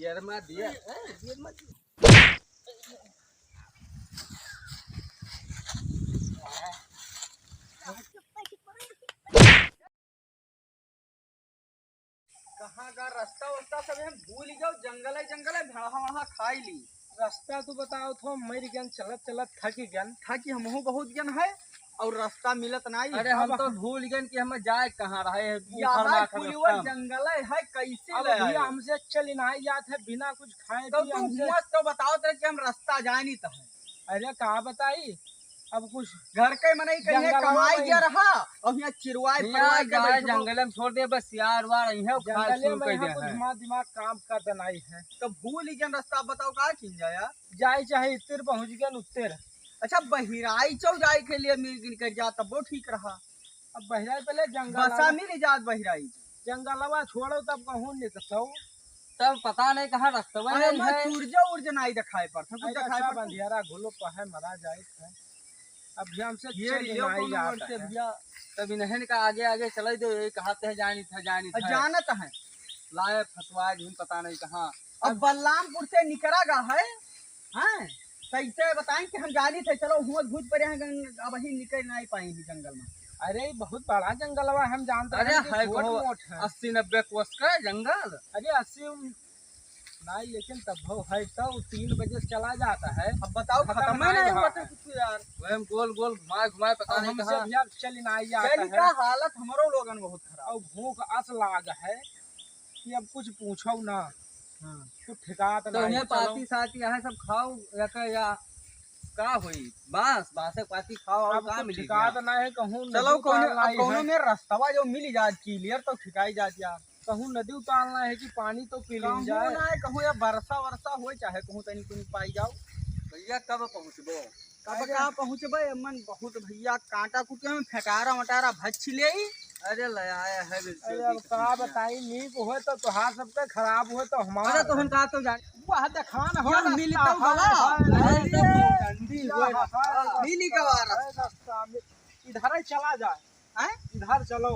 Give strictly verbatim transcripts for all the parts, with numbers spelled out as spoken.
शर्मा दिया। कहाँ का रास्ता वास्ता सब हम भूल ही जाओ, जंगल है, जंगल है, भेड़हा वेड़हा खाई ली। रास्ता तू बताओ थो, मर गन, चलत चलत थक गन। थकी हमहू बहुत गन है, और रास्ता मिलत नाई। अरे हम अब तो भूल गन कि हम जाए कहाँ रहे, यहाँ उखड़ माखड़ पुलिया रास्ता में। जंगल है, है कैसे अब ले भैया आयो? हमसे चल नाई जात है बिना कुछ खाए तो पिए तू हमसे। हुआ तो बताओ तेरे कि हम रास्ता जाए नहीं तो है। अरे का बताई, अब कुछ घर के मनई कहीं जंगलवा कमाई में गया रहा, और यहाँ चिरवाए यहाँ फरवाए के जाए बैठबो। जंगल में छोड़ दे, बस यार वार यहीं खाए जंगले शुरू में कर यहाँ दे कुछ हैं। हमारा दिमाग काम करता नहीं है। तो भूल ही गन रास्ता, बताओ का किन जाया? जाए चाहे इत्तर पहुँच गया उत्तर। अच्छा, बहिराई चौ जाए के लिए मिल गिन कर जा, तब वो ठीक रहा। अब बहिराई पहले जंगल बसा आवा। मिल जात बहिराई। जंगलवा छोड़ो तब कहूँ निकसो। तब पता नहीं कहाँ रस्तवा अरे नहीं मैं है। सूरज उर्ज नाई दिखाई पड़ता, कुछ अरे दिखाई सब पड़ता। अंधेरा घुलो पहे मरा जाए है। अब भी हमसे ये चल लियो नाई कोनो जात ओर से है। भैया। तब इन्हन का आगे आगे चले दो, ये कहाते हैं जानी था, जानी अब था। जानत है। लाए फसवाए दिन पता नहीं कहाँ। अब बलरामपुर से निकरा गा है, हैं? कैसे बताएं कि हम जानी थे, चलो हुआ भूत पड़े हैं, गंग-, अब ही निकल नहीं पाए हैं जंगल में। अरे बहुत बड़ा जंगलवा है, हम जानते अरे हैं कि है छोट कहो मोट है। अस्सी नब्बे कोस का जंगल। अरे अस्सी नहीं, लेकिन तब वो है तो तीन बजे से चला जाता है। अब बताओ, खत्म खत्म नहीं नहीं हुआ हुआ था है। कुछ यार। वह हम गोल गोल घुमाए घुमाए पता अब नहीं हमसे कहाँ। भी अब चल नहीं आता चल है। का हालत हमरो लोगन बहुत खराब। और भूख अस लाग है कि अब कुछ पूछो ना। हाँ। कुछ ठिकात तो नहीं, इन्हें चलो। पाती साती यहाँ सब खाओ, या का, या का होई? बांस, बांसे पाती खाओ, और अब का कुछ मिली ठिकात गया? नहीं है, कहूँ चलो, नदी कौनो, पार अब नहीं कौनो है। में रस्तवा जो मिली जात clear तो ठिकाई जात यार। कहूँ नदी उतारना है कि पानी तो पी लीन कहूँ जाए। ना है, कहूँ या बरसा वरसा होए, चाहे कहूँ तनी कुनी पाई जाओ। भैया, कब पहुँचबो? कब अरे। का पहुँचबे? मन बहुत भैया, कांटा कुटिया में फेटारा वटारा भच ले। अरे, ले आया है बिल्कुल अरे, अब बिल्कुल का बिल्कुल। बताई, नीक होए तो तोहार सबके, खराब होए तो हमार। अरे, तो हम का तो जान। वह देखान हो यार, रस्ता मिली तो है, गवा। है, अरे, है, तो है, डंडी है, होए। है, मिली गवा है, रस्ता। रस्ता मिल-, इधर ही चला जाए। हैं? इधर चलो।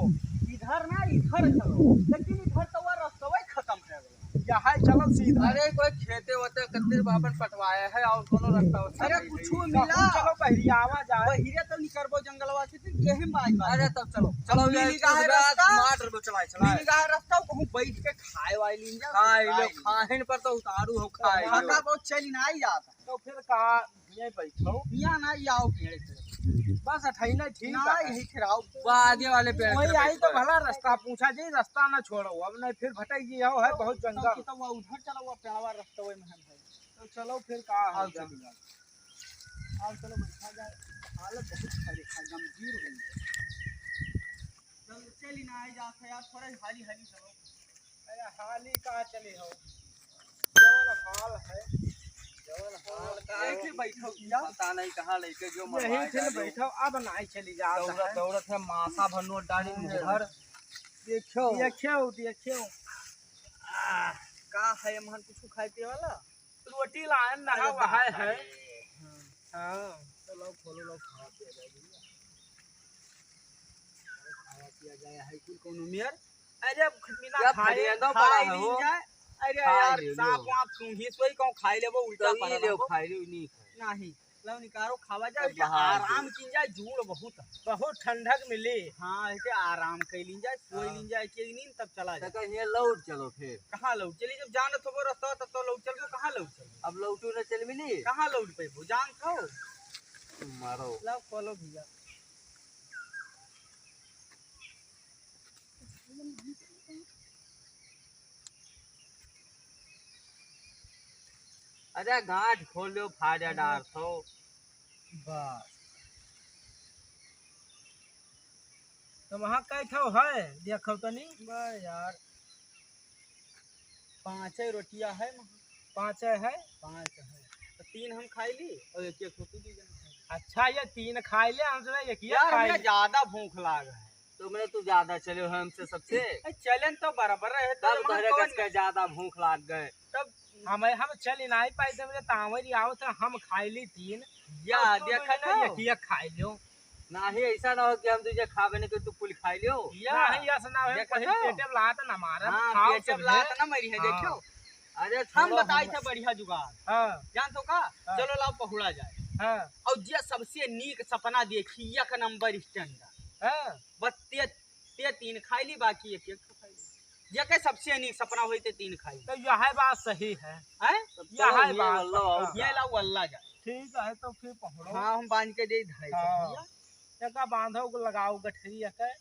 इधर ना, इधर चलो। लेकिन इधर तो वह रस्तवा ही खत्म है। यहाँ चलो सीधा। अरे, कोई खेते वेते कत्ते बापन पटवाया है और कोनो रस्ता वस्ता अरे, नहीं कुछ है। मिला। चलो, बहिरियावा जाए। बहिरे तो निकरबो जंगलवा से, फिर यही बात बात। अरे, तब चलो। चलो, मिली ये का है रास्ता? मार दो, चलाए, चलाए। मिली का है रास्ता? कहूँ बैठ के खाए वाली नहीं जा। खाए लो, खाए लो। खाहिन पर तो उतारू हो, खाए लो। बहुत चली ना ही जाता। तो फिर का हियाँ बैठो। हियाँ ना, ई आओ पेड़ पे। बस अठैना ठीक ना, है। यही फिर आओ। वो आगे वाले पेड़ वही पे आई तो बैठो। भला रास्ता पूछा जी, रास्ता ना छोड़ो, अब नहीं फिर भटक गई हो, है तो, बहुत तो जंगल। तो वो उधर चलो, वो पेड़वा रास्ता वही में है भाई। तो चलो फिर का हो आओ गया? चलो। आओ चलो बैठा जाए, हालत बहुत खराब है, गंभीर हो गई है। चल, चली ना आई जात है यार, थोड़ा हाली हाली चलो। अरे हाली कहाँ चले हो? जवन हाल है, जवन हाल का एक ही बैठो भैया। पता नहीं कहाँ लेके जो यही मरवाए थे डालो। बैठो, अब नहीं चली जात दौड़त है। दौड़त है, मासा भर नोट डाली मुँह भर। देखो। देखो, देखो। आह, का है, एमहन कुछ खाए पिए वाला? रोटी लायन ना अरे वहाय बाप है। रे। हाँ। तो लो, खोलो, लो, खावा पिया जाए भैया। खावा पिया जाए है कुल कोनो मेर। अरे अब बिना या खाए, फरिया दो खाए पड़ा है नहीं वो। जाए। अरे खाए यार, ले लो। सांप वाप सूंघी सोई कहूँ खाए लेबो, उल्टा तो ई पड़ा ले, रहबो। खाए ले, नहीं खाए। नहीं, लो निकारो, खावा जाए, अब इसे बहार दे। आराम की जाए, जूड़ बहुत है। बहुत ठंडक मिली। हाँ, इसे आराम कर ली जाए, सोई हाँ। ली जाए, के नींद तब चला जाए। तो कहीं लौट चलो फिर। कहाँ लौट चली? जब जानत होबो रास्ता, तब तो लौट चलबो, कहाँ लौट चलबो? अब लौटू न चल मिली। कहाँ लौट पैबो? जान खाओ। मारो। लाओ, खोलो भैया। अरे गांठ खोल लो, फाड़ा डार थो। बस। तो वहाँ कै ठो है, देखो तनी। बा यार, पाँचे रोटियां है वहाँ। पाँचे है? पाँच है। तो तीन हम खाई ली और एक एक रोटी दी जाए। अच्छा, ये तीन खाई ले, हम तो एक ही यार, खाई हमें ले। ज्यादा भूख लाग है। तो मैं तू ज्यादा चले हो हमसे सबसे। ए, चलन तो बराबर रहे, तो तब हम तोहरे कौन कस के ज्यादा भूख लाग गए। तब हमें, हम चल ही नहीं पाए थे, बोले, "तावरी आओ तो हम खाई ली तीन।" या, और तू देखा बोले, था? "एक ही खाई लो।" नाही, ऐसा ना हो कि हम तुझे खावे नहीं, कि तू कुल खाई लियो। या। नहीं, ऐसा ना हो, देखा कहीं था? पेटे में लात ना मारे, हाँ, खाओ पेटे में सब लात है। ना मरी है, हाँ। देखियो। अरे हम छोड़ो, बताई हम थे बढ़िया जुगाड़। हाँ। जान तो का? हाँ। चलो लाओ पहुड़ा जाए। हाँ। और जे सबसे नीक सपना देखी, एक नंबर standard। हाँ। बस ते, ते तीन खाई ली, बाकी एक एक खाई ली। जेके सबसे नीक सपना होई ते तीन खाई। तो यह बात सही है। हैं? तो यह चलो, ये बात वल्ला और पक्का। ये लाओ वल्ला जाए। ठीक है, तो फिर पहुड़ो। हाँ, हम बांध के दे धाई सब हाँ। भैया। एका बांधो को लगाओ गठरी के,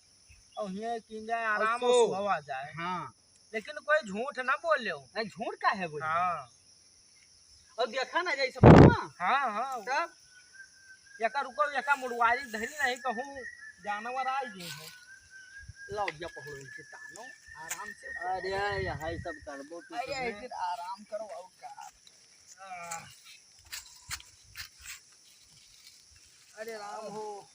और हिये कीन जाए, आराम और सो। सुहावा जाए। हाँ। लेकिन कोई झूठ ना बोलेउ। नहीं, झूठ का है बोले? हाँ। और देखा ना जाए सब ना। हाँ, हाँ। तब? एका रुको, एका मुड़वारी धरी नहीं कहूँ, जानवर आ गए हो। लाओ भैया पकड़ो इनके तानो, आराम से। अरे, यही सब करबो तू अरे, तुम्हें। एक दिन आराम करो और का। आह। अरे राम हो।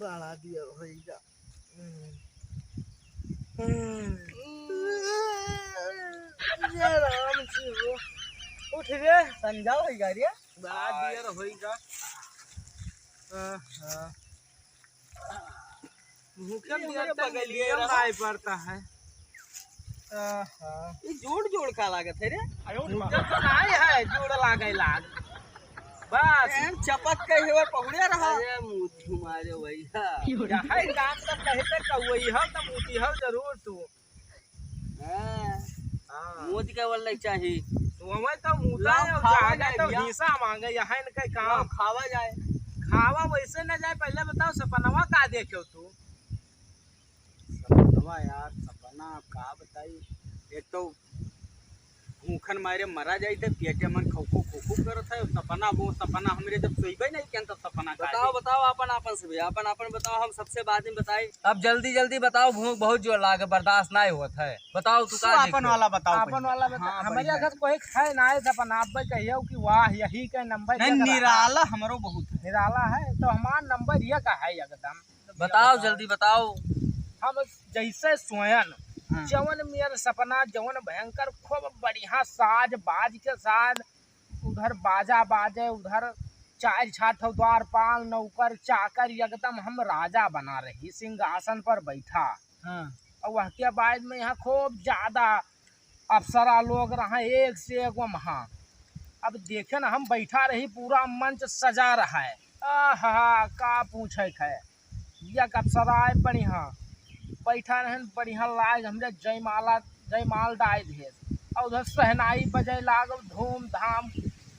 बड़ा दियर होइगा। जय राम जी हो। उठ रे, संझा होइगा रे। बड़ा दियर होइगा। आहा। भूखे ये दिया हमारे तक बगलिए नियम रहा। नाई पड़ता है। आहा। ये जोड़ जोड़ का लागत है रे? भूखे तो नाई है, जोड़ लागे लाग। बस। एहन चपक के हुए पहुड़े रहा। अरे मुँह तुम्हारे भैया। यही काम तो कहते कौई हो तो मुँह हो जरूर तू। हाँ। हाँ। मोदी का बोलना चाहिए। तो हमें तो मुद्दा लाओ, है, खावा जाए तो भैया। हिस्सा मांगे, यहाँ इनका काम। लाओ, खावा जाए। खावा वैसे न जाए, पहले बताओ सपनवा का देखे तू? सपनवा यार, सपना अब का बताई? एक तो भूखन मारे मरा जाई थे, पेटे मन खौखो खौखो करत है। सपना वो सपना हमरे जब सोइबे नहीं किया तो सपना का बताओ, देखे? बताओ आपन आपन से भैया, आपन आपन बताओ, हम सबसे बाद में बताई। अब जल्दी जल्दी बताओ, भूख बहुत जोर लागे, बर्दाश्त नाय होत है। बताओ तू तू का आपन देखो? वाला बताओ आपन पहले। वाला बता। हाँ, हमरे बढ़िया। अगर कोई खाए ना आए तो अपन आप भाई कहियो कि वाह, यही का नंबर नहीं, एक रहा। निराला हमरो बहुत है। निराला है तो हमार नंबर ये का है एकदम। बताओ, जल्दी बताओ। हम जैसे सोयन, हाँ। जवन मेर सपना, जवन भयंकर, खूब बढ़िया साज बाज के साथ उधर बाजा बाजे, उधर चार छह ठो द्वारपाल, नौकर, चाकर, एकदम हम राजा बना रही, सिंहासन पर बैठा। हाँ। और वह के बाद में यहाँ खूब ज्यादा अप्सरा लोग रहा, एक से एक वहाँ। अब देखे ना, हम बैठा रही, पूरा मंच सजा रहा है। आहा, का पूछे है। या कब सराय बढ़िया बैठा रहन, बढ़िया लाग हमरे जयमाला, जयमाल डाय दिहे। और उधर शहनाई बजे लागल धूमधाम।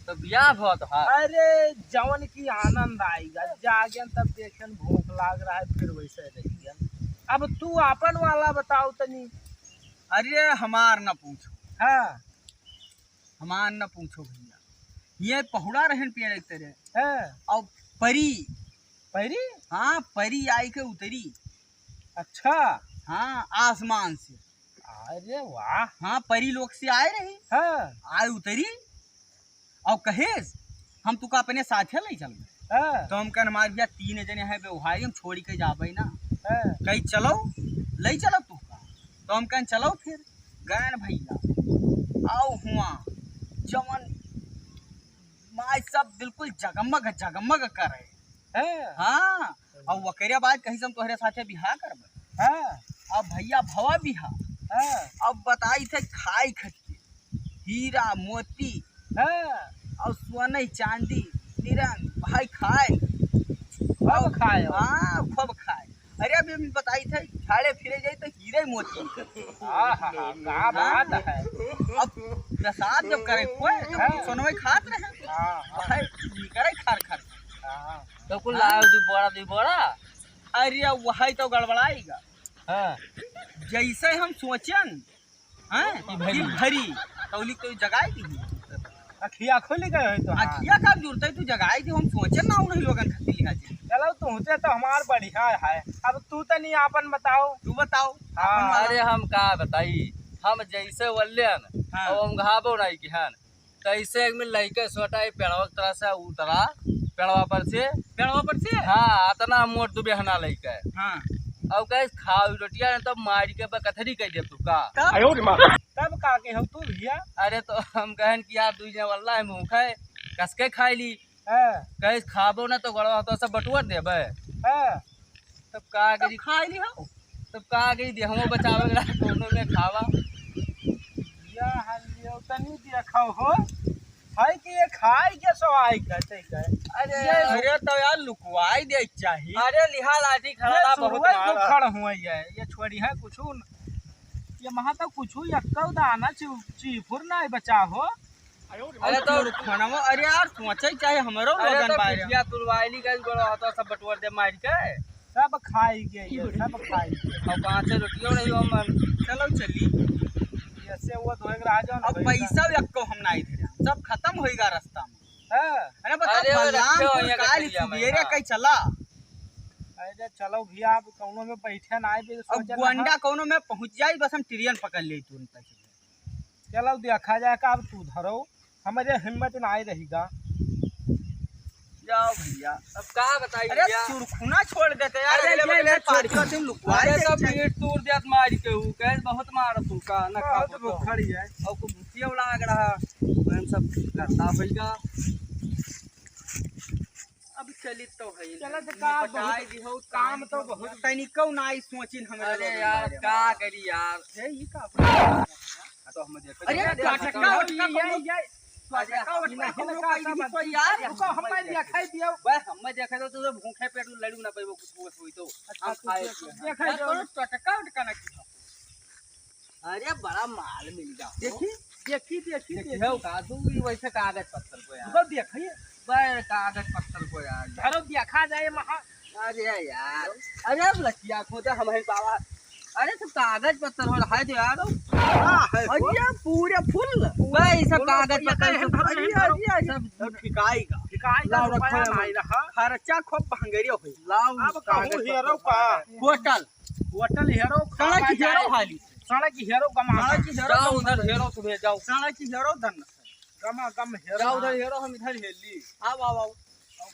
तो बियाह भवा तोहार? अरे, जवन की आनंद आइगा। जागेन तब देखेन भूख लाग रहा है, फिर वैसे रहियन। अब तू आपन वाला बताओ तनी। अरे, हमार न पूछो। हाँ। हमार न पूछो भैया, ये पहुड़ा रहन पेड़ एक तरह। हाँ। और परी। परी? हाँ, परी आई के उतरी। अच्छा। हाँ, आसमान से। अरे वाह। हाँ, परी लोक से आए रही। हाँ। आए उतरी और कहेस, "हम तुका अपने साथे ले चलबे।" हाँ। तो हम कहन, "हमार भैया तीन जने हैं व्यवहारी, हम छोड़ी के जाबे ना।" हाँ। कही, "चलो, ले चलो तुका।" तो हम कहन, "चलो फिर।" गयन भैया, आओ हुआ जवन माय सब बिल्कुल जगमग जगमग करे। हैं? हाँ, अब वकरे बाद कहीं से हम तोहरे साथे बिहा करबे। हाँ। अब भैया भवा बिहा। हाँ। अब बताई थे खाई खट के हीरा मोती, हाँ। और सोने चांदी निरंग भाई खाए। खूब खाए। हाँ, खूब खाए। अरे अभी हम बताई थे झाड़े फिरे जाए तो हीरे मोती। आहा, का बात है। अब प्रसाद जब करे कोई तो हाँ। सोनवे खात रहे। हाँ, हाँ। भाई निकरे खार खार। हाँ। तो कुल लाओ दू बोरा, दू बोरा। अरे वही तो गड़बड़ाएगा। हाँ। जैसे हम सोचन, हाँ, कि भरी। कि भरी, तौली तो जगाए दी। अखिया खोली गए हो तो, हाँ। अखिया का जुड़ते तू जगाए दी, हम सोचन ना उन्हीं लोगन खातिर लिहा जी। तो तुमसे तो हमार बढ़िया है। अब तू तनी आपन बताओ। तू बताओ। हाँ। आपन वाला। अरे हम का बताई, हम जैसे वल्ले हन, हाँ। अब हम घाबो नहीं किहन, तैसे एक मिनट लइके सोटा ही पेड़वा की तरह से उतरा, पेड़वा पर से। पेड़वा पर से? हाँ, अतना मोट दुबेहना लइके। हाँ। अब कहे खाओ रोटिया, नहीं तो मार के बकथरी कह दे तू का। तब? आयो रे माँ। तब का के हो तू भैया? अरे तो हम कहन कि यार दुई जने वल्ला है, मुँह खाए, कस के खाई ली। हाँ। कहे खाबो ना तो गड़वा तो सब बटुआ देबे। हाँ। तब का तब करी? खाई ली हो। तब का करी, देहमो बचावे ला कोनो में खावा। या हाल लियो, तनी देखो हो। है कि ये खाई के सवाई कहते गए। अरे ये अरे तो यार लुकवाई दे चाहिए। अरे लिहा लाठी खड़ा ये बहुत सुरुए मारा। दुखड़ हुआ ये, ये छोड़ी है कुछ न-, ये महा तो कुछ यक्कौ दाना चि-, चिफुर ना बचा हो। अरे तो अरे तो रुखमनवा, अरे यार, सोचे चाहे हमरो अरे लोगन तो बारे। पिठिया तुरवाइली गइल, गोड़ हाथ सब बटोर दे मार के। सब खाई गए, ये सब खाई गए। और पाँचे रोटियों नहीं हो मन। चलो चली। ऐसे वो धोए के रहा जाओ ना, अब धोए के पैसा भी अक्को हम नहीं दे रहे, सब खत्म होइगा रास्ता में। हाँ। अरे बता, अरे वो बलरामपुर रखे हो, ये काल कचरिया में, सुबेरे हाँ। कहीं चला। अरे चलो भैया, अब कौनो में बैठे ना आए, अब सोचे ना, गोंडा हाँ। कौनो में पहुँच जाई, बस हम ट्रेन पकड़ ले तुरंत। चलो देखा जाए का, अब तू धरो, हमारे हिम्मत ना आए रहेगा। जाओ भैया, अब का बताई अरे भैया? चुरखुना छोड़ देते यार, अरे अगले ये बगले ना छोड़। पार्टियों से लुकवा अरे दे तो चाहिए। पीठ तोड़ दिया मार के, हूँ कहे बहुत मार तू का ना बहुत खाबो तो। भूखड़ी है। और को भूखिया लाग रहा, हम सब करता होइगा। अब चलित तो है, चलत ये का पटाई बहुत दी हो, काम काम तो तो बहुत। तनिको नाई सोचिन हमरा अरे लोगन यार, बारे में। का करी यार? ए, ई का? हाँ, तो हम देखो अरे, देखो, टटका देखो, उटका ये, कोनो, ये, ये, टटका उटका ये कोनो ना, कहीं भी कोई यार। रुको, हम मैं देखा ही दियो। बस, हम मैं देखा तो तू भूखे पेट लड़ू ना पाइबो, कुछ हुआ हुई तो। अच्छा, हम तू खाए देख, पिए। देखा यार, जाओ। कोनो टटका उटका ना की। अरे, बड़ा माल मिल गया हो। देखी, देखी, देखी, देखी देखी। हो का, तू ई वैसे कागज पत्तर को यार। तो देखिए। बे, कागज पत्तर को यार। धरो, देखा जाए महा। अरे यार, अरे अब लठिया खोदे हम हैं बाबा। अरे, तू कागज पत्तर हो रहा है तो यार। हाँ, है अरे, तो। पूरे फुल। पूरा बे, ई सब फुल कागज पत्तर। धरो, सब, धरो, अरे, धरो। अरे, अरे। सब ठिकाई का। ठिकाई का लाओ, रुपया रखो। नहीं रहा। खर्चा खूब भंगेरियो होई। लाओ, अब कागज कहूँ हेरो पत्तर। का? होटल। होटल हेरो, सड़क खावा हेरो जाए। हाली। सड़क हेरो गमा सड़क गम। हेरो जाओ गम उधर गम। हेरो से भेज जाओ। सड़क हेरो धन। गमा गम हेरो। जाओ उधर हेरो, हम इधर हेल ली। आओ, आओ, आओ।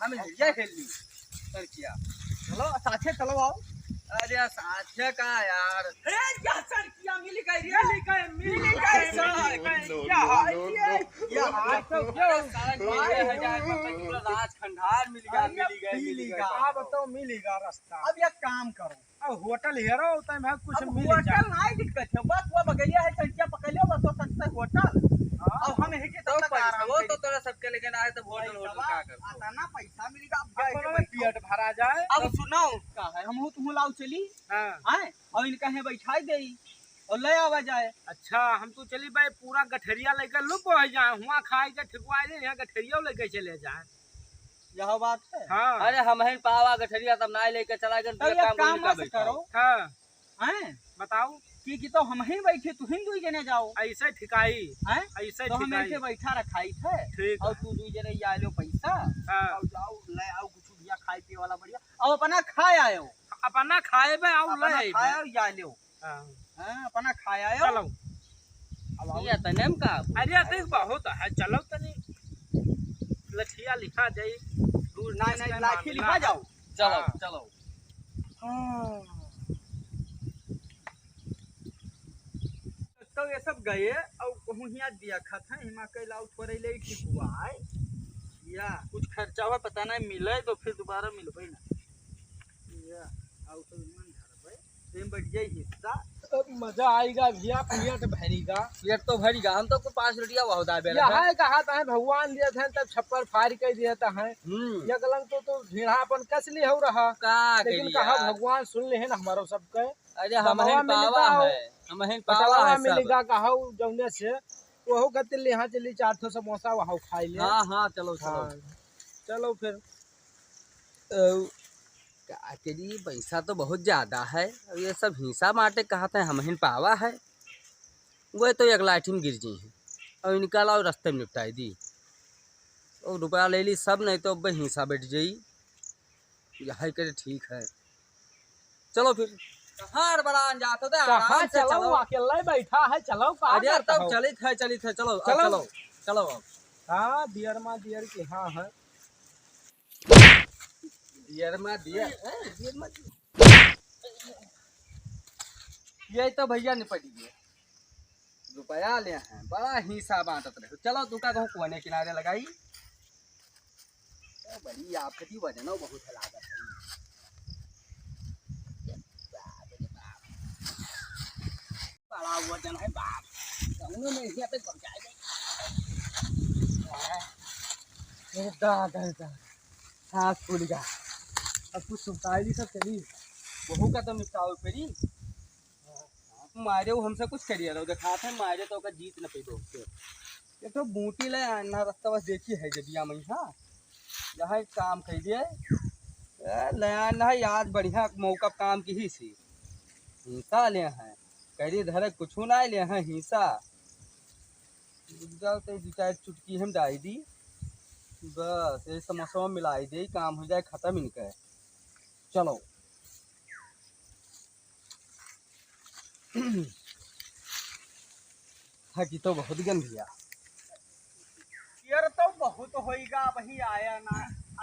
हम हेल जा हेल ली। सर किया। चलो, साथे चलो आओ। अरे साथे का यार? ए, क्या सर किया? मिल गए रे। मिल गए, मिल गए, मिल गए, सर। मिल गए। No, क्या no, हाल no, ये? No। क्या हाल तो क्या? अरे साला, मिल गए हजार रुपये, पूरा राज खंडार मिल गया, अरे मिल गए, मिल मिल गया। गया। अब तो मिल गया रास्ता। अब एक काम करो। अब होटल हेरो, तब हम कुछ अब मिल होटल जाए। नहीं दिक्कत है, बस वो बगलिया है, टंकिया पकड़ लियो, बस वो सकता है होटल। हाँ। अब हम यही के तो तब तक पैसा, आराम वो से तो तोरा सबके लेके ना आए, तब होटल, होटल पैसा, का करतो? अतना पैसा मिलेगा, अब अब जाए के कोनो में बैठो। पेट भरा जाए। अब तो सुनो, का है? हम हूँ, तुम लाओ चली। हाँ। हैं? और इनका है बैठाई देई और ले आवा जाए। अच्छा, हम तो चली भाई, पूरा गठरिया लेकर लुप हो जाए, हुआ खाए के ठिकवाए दे, यहाँ गठरिया लेके चले जाए। यह बात है। हाँ। अरे, हम हैं पावा गठरिया, तब ना लेके चला गए, तो तो एक एक काम काम उनका मत बैठाओ। करो। हाँ। हैं? बताओ। कि, कि तो हम ही बैठे, तू ही दुई जने जाओ। ऐसे ठिकाई। हैं? ऐसे तो हम ठिकाई। ऐसे बैठा रखाई थे। ठीक और है। तू दुई जने या लो पैसा। हाँ। और जाओ, ले आओ कुछ भैया खाए पिए वाला बढ़िया। और अपना खाए आयो। अपना खाए में आओ, अपना ले खाए आइबे। और या लो। हाँ। हाँ, अपना खाया हो। चलो। अब आओ। ये तने में का? अरे, देख, बहुत है, चलो तनी लठिया लिखा जाई। दूर नहीं, देश नहीं, के लाठी मामला लिखा है। जाओ। चलो, हाँ। चलो। हाँ। तो ये सब गए और कहूँ हियाँ दिया खात है, हिमा के लाओ थोड़े ले ठीक हुआ है। या कुछ खर्चा हुआ, पता नहीं मिले तो फिर दोबारा मिलबे ना। या, और तो मन धरबे। एम बढ़िया हिस्सा। अब मजा आइगा भैया, पेट भरिगा। पेट तो भरिगा, हम तो को पाँच रोटिया बहुत आ बेला यह है। है कहा था भगवान दिया था तब छप्पर फाड़ के दिया था है। हम्म। ये कलंग तो, तो ढेढ़ा अपन कस ले हो रहा। का लेकिन करिया? कहा भगवान सुन ले है ना हमारो सबके। अरे हम दबावा ही पावा मिलेगा, है, हम ही पावा बटवावा है सब। मिलेगा कहा जौने से, वहू खातिर ले यहाँ चली चार ठो समोसा वहाँ खाई ले। हाँ, हाँ, चलो, चलो। हाँ। चलो फिर। अ, का करी, पैसा तो बहुत ज्यादा है। अब ये सब हिंसा माटे कहत है, हमहिन पावा है, वो तो एक लाठी में गिर जाई है। और इनका लाओ रास्ते में निपटाई दी। और रुपया ले ली सब, नहीं तो अब हिंसा बैठ जाई। यही करे ठीक है। चलो फिर। कहाँ हड़बड़ान जात हो? कहाँ आराम से चलो, चलो। अकेला ही बैठा है, चलो, का अरे करता तब हो? चलित है, चलित है, चलो, अब चलो। चलो, चलो अब। हाँ, दियर माँ दियर की, हाँ है। दियर माँ दियर, हैं? दियर माँ दियर। ये तो भैया निपट गए। रुपया ले हैं, बड़ा हिस्सा बांटत रहे। चलो, तुका कहूँ कोने किनारे लगाई। ए, बड़ी आपकी वजनो बहुत है लागत है। बाप रे बाप। बड़ा वजन है बाप। कौनो में हिया पे पहुंचाए दे। अरे दादा रे दादा। सांस फूल गया। अब कुछ सुनता ही नहीं सब चली। वहू का तो निपटाओ करी। मारे वो हमसे कुछ करिए रहो, दिखाते हैं, मारे तो ओकर जीत न पैबो हमसे। ये तो बूटी ले आना रास्ता बस देखी है जब या मैं, हाँ, यहाँ एक काम कर दिए। ए, ले आना है, आज बढ़िया मौका काम की ही सी। हिंसा ले हैं, करी धरे कुछ ना ले हैं, हिंसा। रुक जाओ तो दो चार चुटकी हम डाल दी, बस ये समोसा मिलाई दे, काम हो जाए खत्म इनका। चलो। थकी तो बहुत गंधिया। यार तो बहुत होइगा, वही आया ना।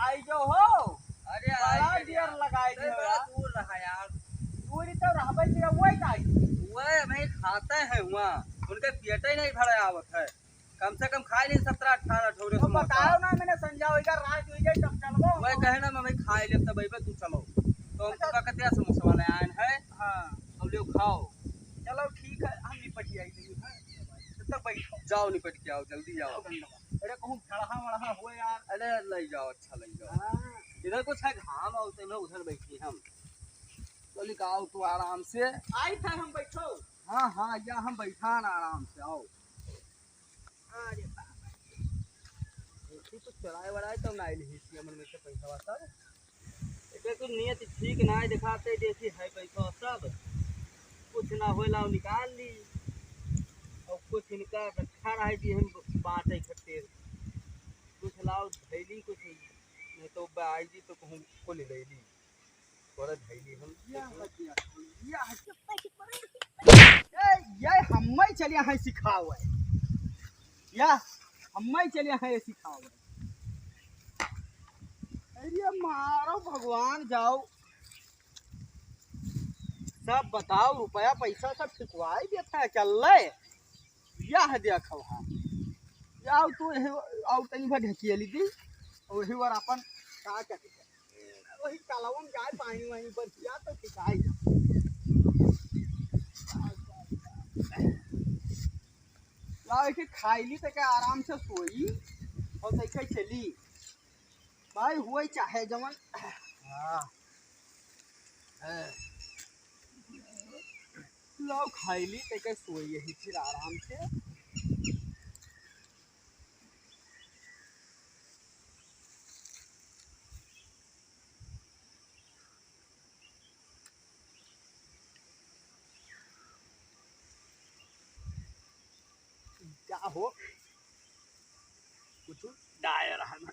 आई जो हो। अरे बड़ा आई देर लगाए अरे दियो बड़ा यार। दूर रहा यार। दूरी तो रहबे दिया, वही आई। वह भाई खाते हैं हुआ, उनके पेट ही नहीं भरा आवत है। कम से कम खाई ली सत्रह अठारह ठौरे तो समोसा। बताओ ना, मैंने संजा होइगा, रात होइगा, तब चलबो। वह कहे ना, मैं भाई खाई ले, तब अइबे तू चलो। तो हम अच्छा। तुका कहते हैं समोसा वाले आए हैं। हाँ। अब लियो खाओ। चलो ठीक है, हम निपट आई नहीं है। तब तक बैठो। जाओ निपट के आओ, जल्दी जाओ। अरे कहूँ खड़हा वड़हा हो यार। अरे ले जाओ, अच्छा ले जाओ। हाँ। इधर कुछ है घाम और तेमे उधर बैठी हम। चलिक आओ तू आराम से। आई था हम बैठो। हाँ, हाँ, या हम बैठा ना आराम से, आओ। अरे बाबा रे। देखी तो चोराए वराए तो ना आइल ही थी हमन में से पैसा सब। एकर तो नियत ठीक ना है, दिखाते देखी है पैसा सब। कुछ ना होए लाओ निकाल ली। और कुछ इनका रखा रहे जी हम बात है खातिर। कुछ लाओ धैली कुछ, नहीं तो आई जी तो कहूँ को ले ले ली। थोड़ा धैली हम। या हटिया, या हटिया। ए, ये हम्मै चलिया है सिखावे। या हम्मै चलिया है सिखावे। अरे मारो भगवान जाओ। सब बताओ, रुपया पैसा सब ठिकवाई देता है, चल ले। यह देखो हाँ। जाओ तू यही, और तनी भर ढकिया ली दी। और वही बार अपन का कहते हैं? वही कलवम जाए पानी वानी पर किया तो ठिकाई। जाओ एक खाई ली तो क्या आराम से सोई और तैसे चली। भाई हुए चाहे जवन। हाँ। हाँ। लाओ खाई ली, ते के सोई यही फिर आराम से। क्या हो? कुछ डायर है ना,